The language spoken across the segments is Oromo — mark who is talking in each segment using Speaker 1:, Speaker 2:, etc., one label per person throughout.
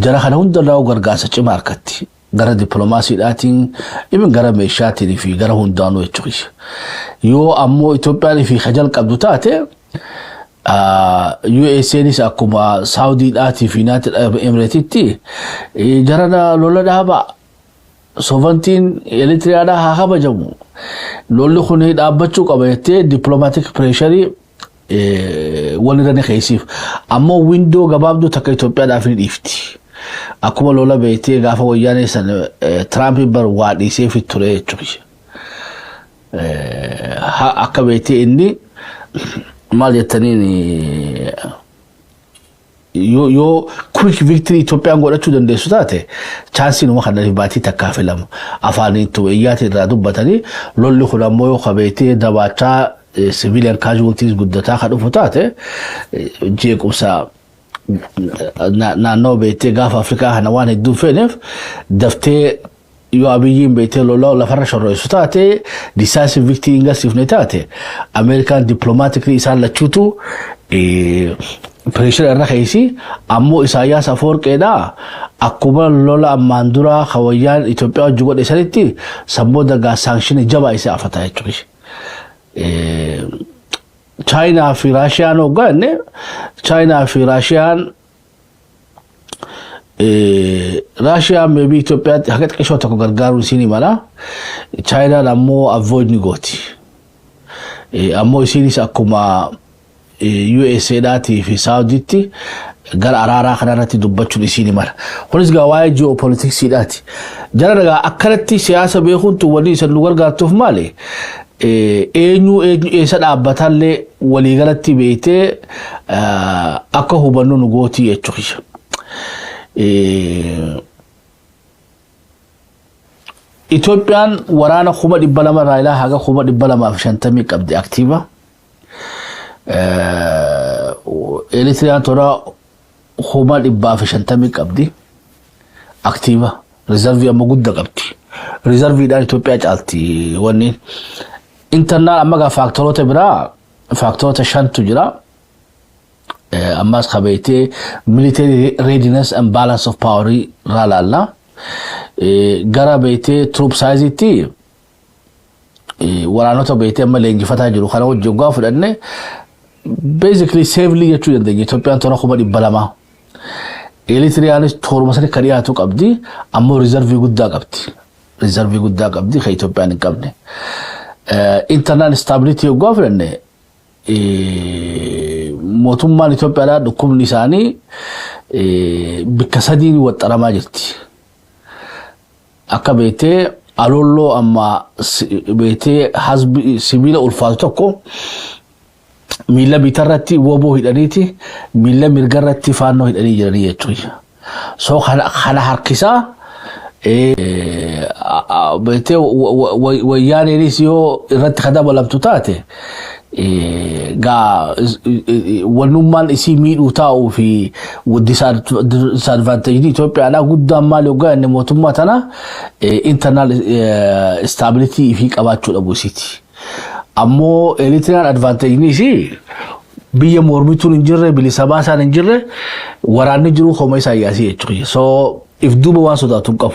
Speaker 1: Jara kana hundarraa gargaarsa cimaa harkatti. Gara dippiloomaasiidhaatiin, even gara meeshaatiin fi gara hundaanuu jechuudha. Yoo ammoo Itoophiyaan fi kajal qabdu taate, USAnis akkuma Saawudiidhaatii fi United Arab Emiratesitti jara lola dhaabaa. Sovereignty-n Eritiriyaadhaa haa kabajamu. Lolli kun dhaabbachuu qaba jettee diplomatic pressure walirra ni keessiif. Ammoo window gabaabduu takka Itoophiyaadhaaf ni dhiifti. Akkuma lola beektee gaafa Wayyaanee san Tiraampiin bar waa dhiisee fi ture jechuudha. Akka beektee inni maal jettaniin, yoo quick victory Itoophiyaan godhachuu dandeessu taate, chance numa kana baatii takkaa fi lama afaaniin iyyaatiin irraa dubbatanii, lolli kun ammoo yoo qabeetee dabaachaa civilian casualties guddataa kan dhufu taate, jeequmsa naannoo beektee gaafa Afrikaa kana waan hedduu feeneef, daftee yoo Abiyyiin beektee lola lafarra shorroessu taate, decisive victory hin garsiifne taate, Ameerikaan diplomatically isaan lachuutu pressure irra keessa. Ammoo Isaayyaas Afoorqeedhaa akkuma lola ammaan duraa kawayyaan Itoophiyaa wajji godhe sanitti sammuu dagaa sanction jabaa isa afata jechuudha. Chaayinaa fi Raashiyaan hoggaanne, Chaayinaa fi Raashiyaan, Raashiyaan maybe Itoophiyaatti haqa xiqqishoo tokko gargaaruun isiin mala. Chaayinaan ammoo avoid ni gooti. Ammoo isiinis akkuma USAdhaatii fi Saawudiitti gara araaraa kanarratti dubbachuun isiin mala. Kunis gaa waa'ee ji'oopolitiksiidhaati. Jara dhagaa akkanatti siyaasa beekuun tun wanni isan nu gargaartuuf maali? Eenyu eenyu eessa dhaabbatallee waliigalatti beektee akka hubannu nu gootii jechuudha. Itoophiyaan waraana 200,000 irraa ilaa haga 250,000 qabdi active. Eritiriyaan toora 150,000 qabdi active. Reserve amma guddaa qabdi. Reserve-iidhaan Itoophiyaa caalti wanni. Internal amma gaa factor-oota biraa, factor-oota shantu jira. Ammas qabeetee military readiness and balance of power irraa laalla. Gara beektee troop size-itti waraanota beektee amma leenjifataa jiru kana wajjin gaafa fudhanne, basically safely jechuu dandeenya Itoophiyaan toora 200,000. Eritiriyaanis tooruma sani kan dhiyaatu qabdi, ammoo reserve guddaa qabdi. Reserve guddaa qabdi kan Itoophiyaan hin qabne. Internal stability yoggaa fudhanne, mootummaan Itoophiyaadhaa dhukkubni isaanii bikka sadiin waxxaramaa jirti. Akka beektee alolloo amma beektee sibiila ulfaatu tokko miila bitarratti woboo hidhaniiti, miila mirgarratti faannoo hidhanii jiranii jechuudha. So kana harkisaa beektee Wayyaaneenis yoo irratti kan dabalamtu taate, gaa wannummaan isii miidhuu taa'uu fi disadvantage Itoophiyaadhaa guddaan maal yoggaa inni mootummaa tana internal stability fi qabaachuu dhabu isiiti. Ammoo Eritiriyaan advantage isii biyya mormituun hin jirre, bilisa baasaan hin jirre, waraanni jiru homa Isaayyaasii jechuudha. So if duuba waan sodaatu hin qabu.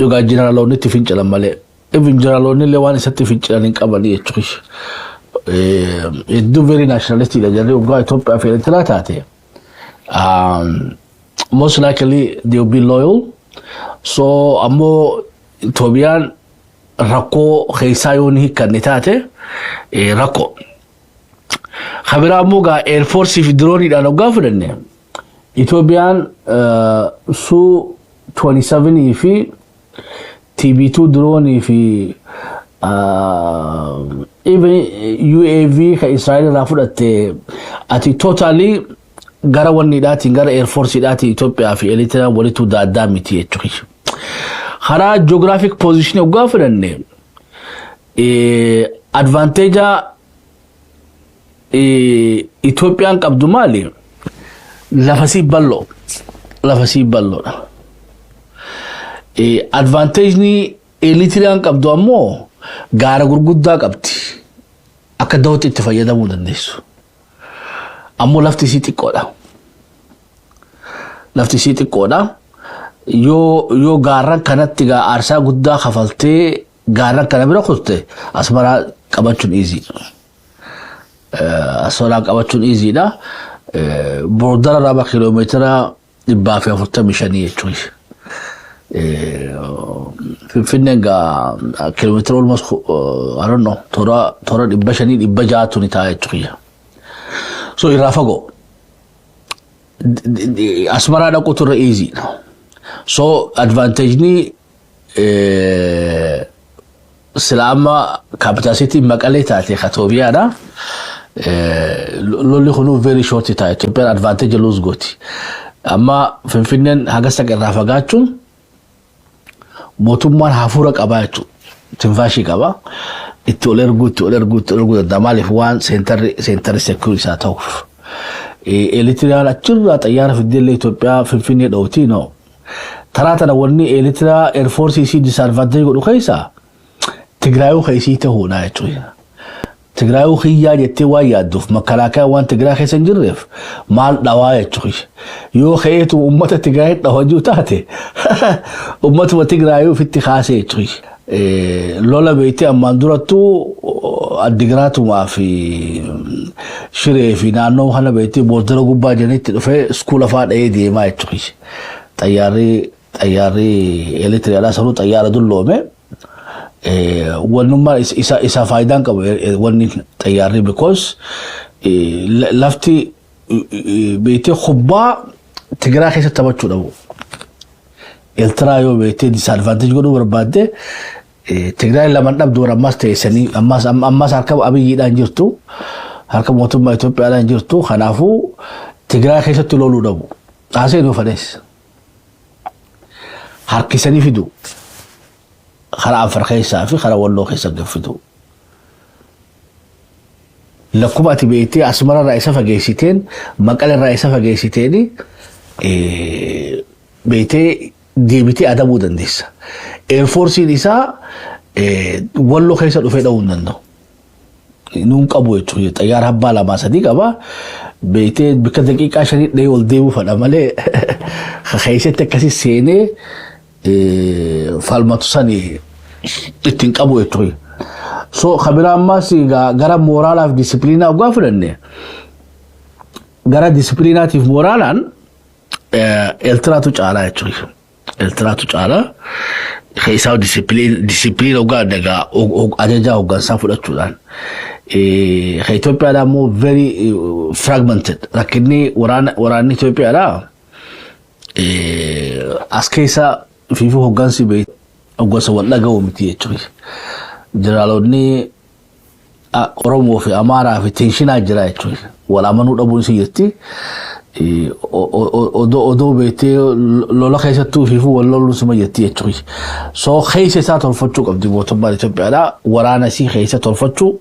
Speaker 1: Yookaan jeneraaloonni itti fincilan malee. Even jeneraaloonni illee waan isatti fincilan hin qabanii jechuudha. Hedduu very nationalist-iidha jarri waggaa Itoophiyaa fi Eertiraa taate. Most likely they will be loyal. So ammoo Itoophiyaan rakkoo keessaa yoo ni hiikkanne taate rakkoo. Kabiraa ammoo gaa air force fi drone-iidhaan hoggaa fudhanne, Itoophiyaan Su 27 fi TB2 drone fi even UAV kan Israa'el irraa fudhatte, ati totally gara wanniidhaatiin, gara air force-iidhaatiin Itoophiyaa fi Eritiriyaan walitti daaddaa miti jechuudha. Karaa geographic position hoggaa fudhanne, advantage Itoophiyaan qabdu maali? Lafa sii bal'oo. Lafa sii bal'oodha. Advantage-ni Eritiriyaan qabdu ammoo gaara gurguddaa qabdi. Akka dawootti itti fayyadamuu dandeessu. Ammoo lafti isii xiqqoodha. Lafti isii xiqqoodha. Yoo gaarran kanatti gaa aarsaa guddaa kafaltee gaarran kana bira kutte, Asmaraa qabachuun easy. Asmaraa qabachuun easy dha. Border irraa kiiloomeetira 145 jechuudha. Finfinneen gaa kiiloomeetira almost, I don't know, toora 500 600tu ni ta'a jechuudha. So irraa fagoo. Asmaraa dhaquutu irra easy. So advantage ni sila amma capital city Maqalee taate Itoophiyaadha. Lolli kunuu very short ta'a. Itoophiyaan advantage lose gooti. Amma Finfinneen hagas takka irraa fagaachuun mootummaan hafuura qabaa jechuudha. Tinfaashii qaba. Itti ol erguu, itti ol erguu, itti ol erguu danda'a. Maaliif? Waan centerri secure isaa ta'uuf. Eritiriyaan achirraa xayyaara fiddeellee Itoophiyaa Finfinnee dha'utii no. Taraa tana wanni Eertiraa air force isii disadvantage godhu keessaa Tigraayuu keessii ta'uudha jechuudha. Tigraayuu xiyyaa jettee waan yaadduuf makalaakaa waan Tigraay keessa hin jirreef maal dhawaa jechuudha. Yoo ka'eetu uummata Tigraay dhawajuu taate, uummatuma Tigraayuu ofitti kaasee jechuudha. Lola beektee ammaan durattuu Addigiraatumaa fi Shiree fi naannoo kana beektee border gubbaa jiranitti dhufee iskuula fa'aa dha'ee deemaa jechuudha. Xayyaarri Eritiriyaadhaa sanuu xayyaara dulloome. Wannummaan isa faayidaan qabu wanni xayyaarri, because lafti beektee kubbaa Tigiraa keessatti taphachuu dhabu. Eertiraa yoo beektee disadvantage godhuu barbaadde, Tigraay laman dhabdu, ammas teessanii ammas harka Abiyyiidhaan jirtu, harka mootummaa Itoophiyaadhaan jirtu. Kanaafuu Tigraay keessatti loluu dhabu. Haasee fadhees. Harkisanii fidu. Karaa Afar keessaa fi karaa Walloo keessa fidu. Lakkuma ati beektee Asmara irraa isa fageessiteen, Maqala irraa isa fageessiteen, beektee deebitee adabuu dandeessa. Air forceiin isaa Walloo keessa dhufee dha'uu hin danda'u. Nuun qabu jechuudha. Xayyaara abbaa lamaa sadii qaba. Beektee bikka daqiiqaa 5 dhahee ol deemuu fedha malee keessatti akkasii seenee falmatu sani ittiin qabu jechuudha. So kabira ammas gara mooraalaaf disipiliinaa ogaa fudhanne, gara disipiliinaatiif mooralaan Eertiraatu caalaa jechuudha. Eertiraatu caalaa. Keessaa disipiliina ogaa dagaa ajajaa hooggansaa fudhachuudhaan. Itoophiyaadhaa immoo very fragmented. Rakkinni waraanni Itoophiyaadhaa as keessa fiifuu hooggansi hooggansa wal dhaga'u miti jechuudha. Jeneraalonni Oromoo fi Amaaraa fi tensionaa jira jechuudha. Wal amanuu dhabuun si jirti. Odoo beektee lola keessattuu fiifuu wal loluun suma jirti jechuudha. So keessa isaa tolfachuu qabdi mootummaan Itoophiyaadhaa. Waraana isii keessa tolfachuu,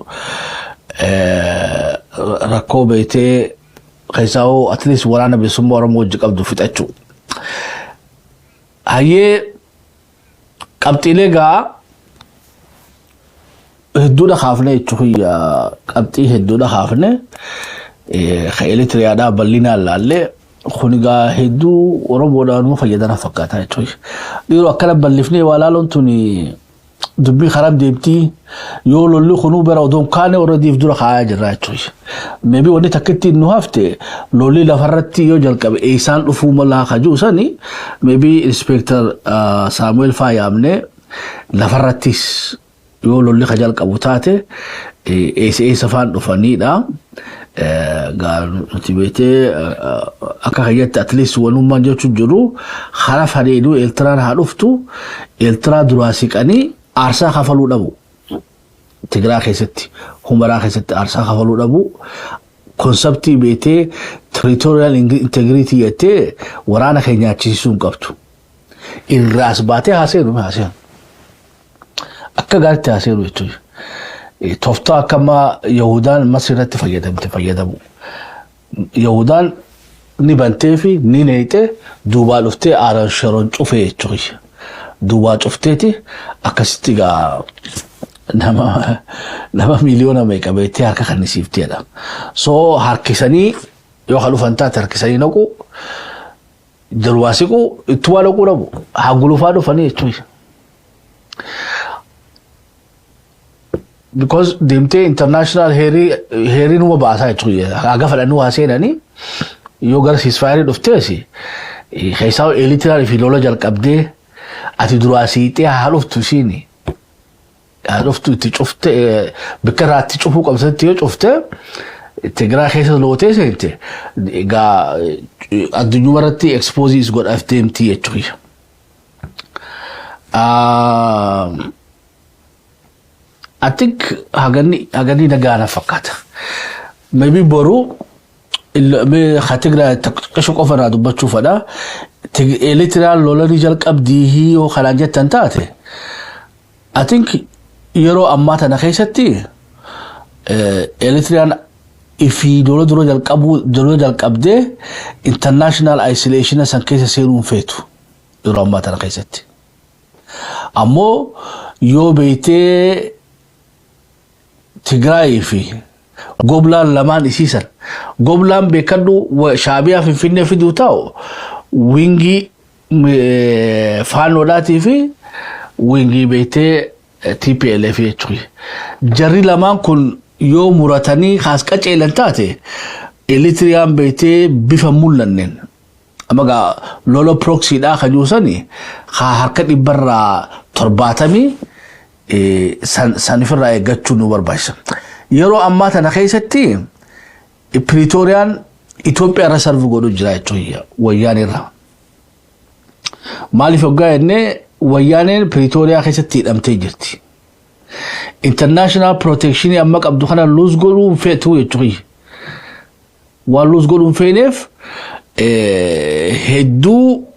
Speaker 1: rakkoo beektee keessaa hoo at least Waraana Bilisummaa Oromoo wajji qabdu fixachuu. Hayyee, qabxiilee gaa hedduudha kaafne jechuun, qabxii hedduudha kaafne. Ka Eritiriyaadhaa bal'inaan laallee, kun egaa hedduu Oromoodhaan nu fayyadan fakkaata jechuudha. Dhiiroo akkana bal'ifnee waa laaluun tuni dubbii karaa deemtii yoo lolli kunuu bira odoon kaane orradiif dura kaayaa jirra jechuudha. Maybe wanni takkitti nu hafte, lolli lafarratti yoo jalqabe eessaan dhufuu malaa kajuu sani, maybe inspector Saamu'eel faayaamne, lafarrattis yoo lolli ka jalqabu taate eessa eessa faan dhufanidha. Nuti beetee akka kayyatti at least wanummaan jechuun jiru, karaa fadheeduu Eertiraan haa dhuftu, Eertiraa duraa siqanii aarsaa kafaluu dhabu. Tigiraa keessatti, Humaraa keessatti aarsaa kafaluu dhabu. Conceptii beetee territorial integrity jettee waraana keenya achiisuu hin qabdu. Irraas baatee haaseenu haaseenu. Akka gaariitti haaseenu jechuudha. Tooftaa akka amma Yahudaan Masri irratti fayyadamte fayyadamu. Yahudaan ni bantee fi ni neeyxee duubaa dhuftee aaran sharoon cufee jechuudha. Duubaa cufteeti akkasitti gaa nama miiliyoona meeqa beektee harka kannisiifteedha. So harkisanii yoo ka dhufan taate harkisanii naqu. Jalumaa siquu ittumaa dhaquu dhabu haa gulufaa dhufanii jechuudha. Because deemtee international heerii heerii numa baasaa jechuudha. Haga fedhanii waa seenanii yoo gara ceasefire dhuftees keessaa Eritiraan fi lola jalqabdee ati duraa siixee haa dhuftu isiin haa dhuftu itti cufte, bakka irraa itti cufuu qabsatti yoo cufte Tigraay keessa lootee seente egaa addunyaa irratti expose godhaaf deemti jechuudha. I think haganni nagaa na fakkaata. Maybe boru ha Tigraay xiqqisho qofa irraa dubbachuu fedha. Eritiraan lola ni jalqabdii yoo kanaan jettan taate, I think yeroo ammaa tana keessatti Eritiraan ifii lola dura jalqabuu lola jalqabdee international isolation san keessa seenuu hin feetu yeroo ammaa tana keessatti. Ammoo yoo beektee Tigraayii fi goblaan lamaan isiisan goblaan beekadhu Shaabiyaa Finfinnee fiduu ta'u wingii faannoodhaatii fi wingii beektee TPLF jechuudha. Jarri lamaan kun yoo muratanii kaas qaceelan taate, Eritiriyaan beektee bifa mul'anneen amma gaa lola proxydhaa kan jiru haa harka 70% san ifirraa eeggachuu nu barbaachisa. Yeroo ammaa tana keessatti Piriitooriyaan Itoophiyaa irra serve godhu jira jechuudha wayyaan irra. Maaliif hoggaa jennee, wayyaaneen Piriitooriyaa keessatti hidhamtee jirti. International protection amma qabdu kana lose godhuu hin feetu jechuudha. Waan lose godhuu hin feeneef hedduu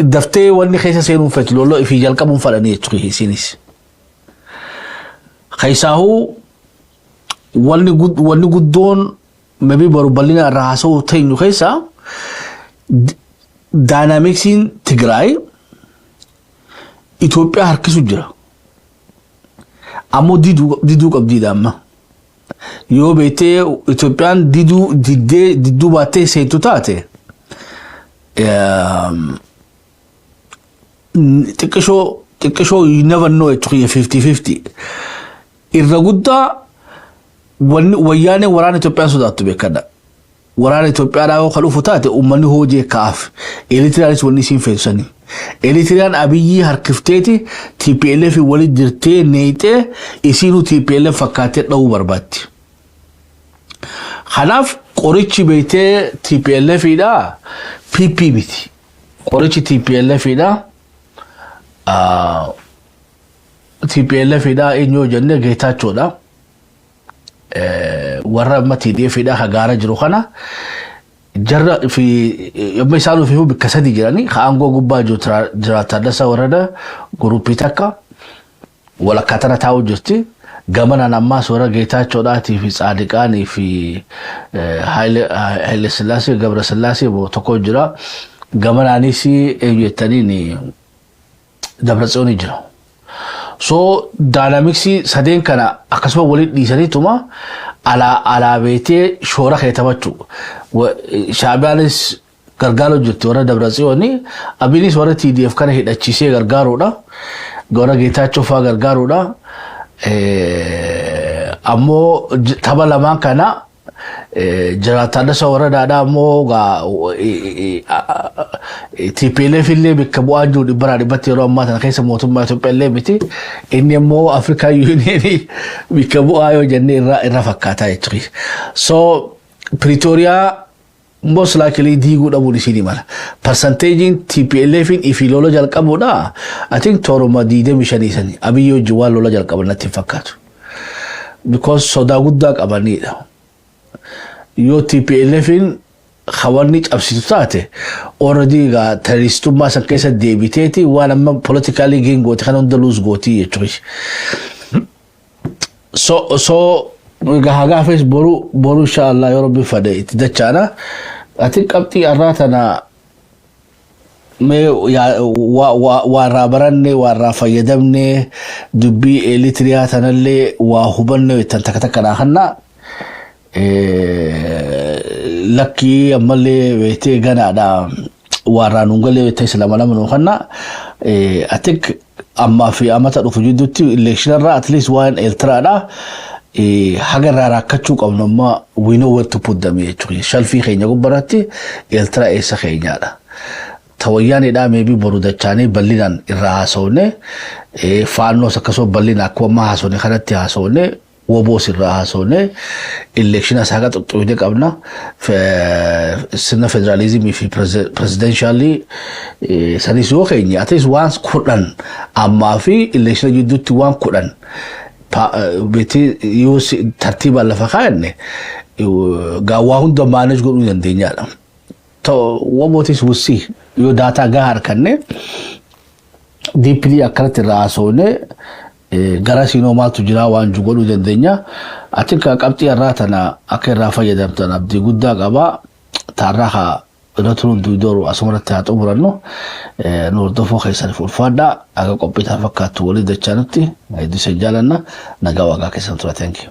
Speaker 1: daftee wanni keessa seenuu hin feetu, lolloo ifii jalqabuun fadhanii jechuudha isinis. Keessaahuu wanni guddoon maybe boru bal'ina irraa haasa'uu teenyu keessa dynamicsiin Tigraay Itoophiyaa harkisu jira. Ammoo diduu qabdiidha amma. Yoo beektee Itoophiyaan diduu diddee didduu baattee seentu taate, xiqqishoo xiqqishoo, you never know jechuudha, 50-50. Irra guddaa wanni wayyaanee waraana Itoophiyaan sodaattu beekadha. Waraana Itoophiyaadhaa yoo kan dhufu taate uummanni hojii kaa'aaf. Eritiriyaanis wanni isiin feetu sanii. Eritiriyaan Abiyyii harkifteeti TPLF walitti jirtee neexee isiinuu TPLF fakkaattee dha'uu barbaaddi. Kanaaf qorichi beektee TPLF dha PP miti. Qorichi TPLF dha. TPLF dha eenyu jennee Geetaachoodha. Warra amma TDF dha hagaara jiru kana jarra fi amma isaan ofii bakka sadi jiranii ka aangoo gubbaa jiru jira Taaddasaa Warrada groupii takka walakkaa tana taa'u jirti. Gamanaan ammaas warra Geetaachoodhaatii fi Tsaadiqaanii fi Haile Sillaasee Gabra Sillaasee tokko jira. Gamanaanis eenyu jettaniin Dabratsiyoonii jira. So dynamicsii sadeen kana akkasuma walitti dhiisaniituma alaa alaa beetee shoora kee taphachuu. Shaabiyaanis gargaaruu jirti warra Dabratsiyoonii. Abiinis warra TDF kana hidhachiisee gargaaruudha. Warra Geetaachoo fa'aa gargaaruudha. Ammoo tapha lamaan kana Jeneraal Taaddasaa Warradaadhaa ammoo TPLF illee bakka bu'aa jiru dhibbaraa dhibbatti yeroo ammaa tana keessa mootummaa Itoophiyaa illee miti. Inni ammoo African Unionii bakka bu'aa yoo jenne irra fakkaataa jechuudha. So Pretoria most likely diiguu dhabuun isiin mala. Percentageiin TPLF ifii lola jalqabuudha. I think tooruma 25 sani Abiyyi wajjin waan lola jalqaban natti hin fakkaatu. Because sodaa guddaa qabanidha. Yoo TPLFin hawanni cabsitu taate, already egaa terroristummaa san keessa deebiteeti waan amma politically gain gooti kana hunda lose gootii jechuudha. So egaa hagaafes boru boru insha Allah yoo Rabbi fedhe itti dachaana. Ati qabxii har'aa tana mee waa irraa baranne, waa irraa fayyadamne, dubbii Eritiriyaa tanallee waa hubanne jettan takka takka naa kannaa. Lakkii ammallee beektee ganaadha, waarraa nuun galee beektee isa lama lama nuu kanna. I think ammaa fi amata dhufu jidduutti electionarraa at least waan Eertiraadha. Haga irraa rakkachuu qabnu amma we know where to put them jechuudha. Shelfii keenya gubbaratti Eertiraa eessa keenyaadha. Tawayyaanidhaa maybe boru dachaanii bal'inaan irraa haasofne, faannoos akkasuma bal'inaan akkuma ammaa haasofne kanatti haasofne, woboos irraa haasofne, electiona isaa haga xuxxuufne qabna. Sirna federaalizimii fi presidentialii sanis yoo keenya at least waan 10 ammaa fi electiona jidduutti waan 10 beetii yoo tartiibaan lafa kaa'anne gaawwaa hunda manage godhuu dandeenyaadha. Wobootis wussii yoo data gahaa harkanne deeply akkanatti irraa haasofne, gara siinoo maaltu jira waan jiru godhuu dandeenya. Ati qabxii irraa tana akka irraa fayyadamtan abdii guddaa qaba. Taarraa haa irra turuun duudooru asumarratti haa xumurannu. Nu hordofuu keessaniif ulfaadhaa. Akka qophii fakkaattu walii dachaanutti hedduu isin jaalanna. Nagaa waaqaa keessan tura. Thank you.